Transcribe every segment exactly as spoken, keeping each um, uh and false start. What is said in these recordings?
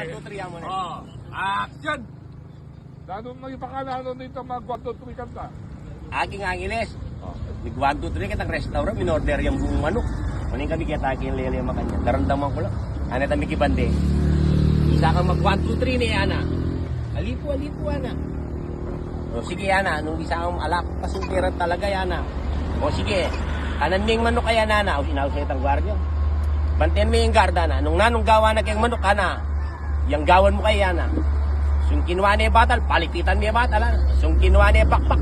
One, two, three, amo na. Oh, action! Nanu nang ipakalanan nita mag one, two, three kanta? Aking Angeles. Oh. Nag one, two, three kitang restaurant, in-order yang buung manuk. Maning kami keta aking lele makanya. Daramdaman ku la. Ana tami ki bande. Bisa kang mag one, two, three ne, ana. Alipu, alipu, ana. O sige, ana. Nung bisa kang alak, pasintiran talaga, ana. O sige. Kanan me ing manuk, ana, ana. O, inaus ne itang guardia. Banten me ing guard, ana. Nung nanung gawa na keng manuk, ana. Yang gawan mu kaya, ana. Sung kinua ne batal, palipitan me batal, ana. Sung kinua ne pakpak,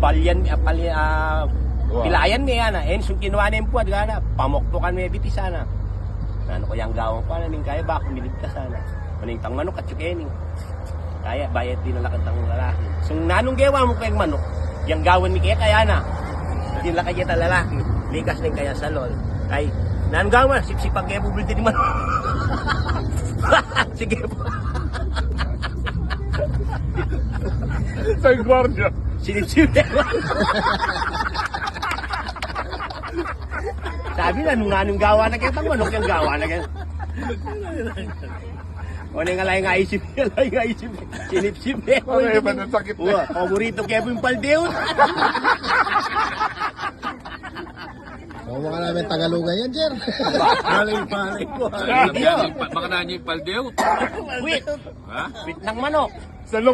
palyan, ah, pali-, ah, pilayan me, ana. En sung kinua ne puad, ana, pamokpokan me bitis, ana. Nanu kaya ing gawan ku, ana, ning kaya ba kung miligtas, ana. Maning itang manuk, atyu keni. Kaya, bayat din ang lakad ng lalaki. Sung nanung gawa mu keng manuk, yang gawan mi kaya, kaya na. Din lakad itang lalaki. Likas ning kaya salol. Kay, nanung gawa, sipsipan kaya bubulti ni manuk. Sige po. Sa guardia. Sinipsip. Sabi na, nung nanung gawa na kaya, itang manuk yang gawa na kaya. O, neng alay nga isip, alay nga isip. Sinipsip e. Alay, manasakit na. Wa, paborito ke pu ing paldew. O, baka namin Tagalogan yan, sir. Malay, malay ko. Baka nanyu ing pa-, baka nanyu ing paldew. Wait. Ha? Wait ng manok. Sa